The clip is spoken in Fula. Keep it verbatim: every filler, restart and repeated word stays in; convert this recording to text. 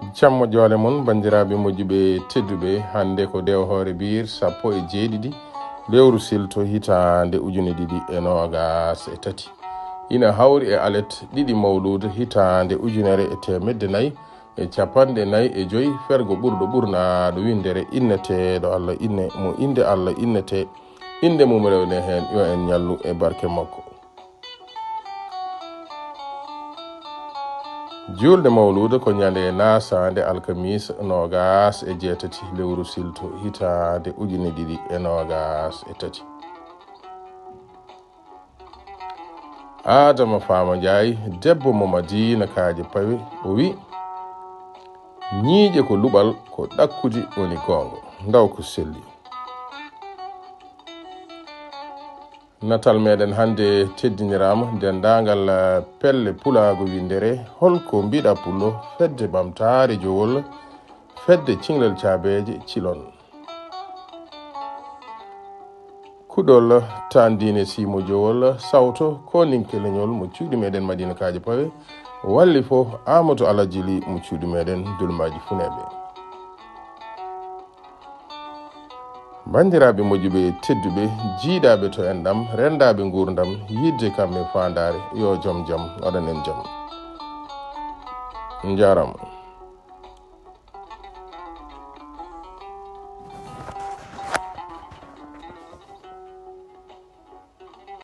Jammo joole mon, banndiraaɓe moƴƴuɓe tedduɓe, hannde ko Dewhoore Biir sappo e jeeɗiɗi lewru Silto hitaande ujune ɗiɗi e noogas e tati. Ina hawri e alet ɗiɗi mawluuda hitaande ujunere e teemedde nayi e capanɗe nayi e joy, fergo ɓurɗo ɓurnaaɗo winndere inneteeɗo Allah inne mo innde Allah innete, innde mum rewne heen, yo en ñallu e barke makko. Juulde mawluuda ko ñande naasaande alkamiisa noogas e jeetati lewru Silto hitaande ujune ɗiɗi e noogas e tati. Aadama Faama Njaay, debbo mo Madiina Kaaje Pawe, o wi: "Ñiiƴe ko luɓal, ko ɗakkude woni goonga, ndaw ko selli." Natal meɗen hannde teddiniraama denndaangal, eh, pelle pulaagu winndere. Holko mbiɗa pullo fedde ɓamtaare jowol, fedde cinglal caabeeje cilon? Kuɗol tan diine simo jowol sawto ko ninke leñol mo cuuɗi meɗen Madiina Kaaje Pawe, walli fof Amadou Alhaji Ly mo cuuɗi meɗen Dulmaaji Funeeɓe. Banndiraaɓe moƴƴuɓe tedduɓe, jiiɗaaɓe to enɗam, renndaaɓe nguurndam, yiɗde kam e faandaare, yo joom jam waɗan en jam. Njaaraama.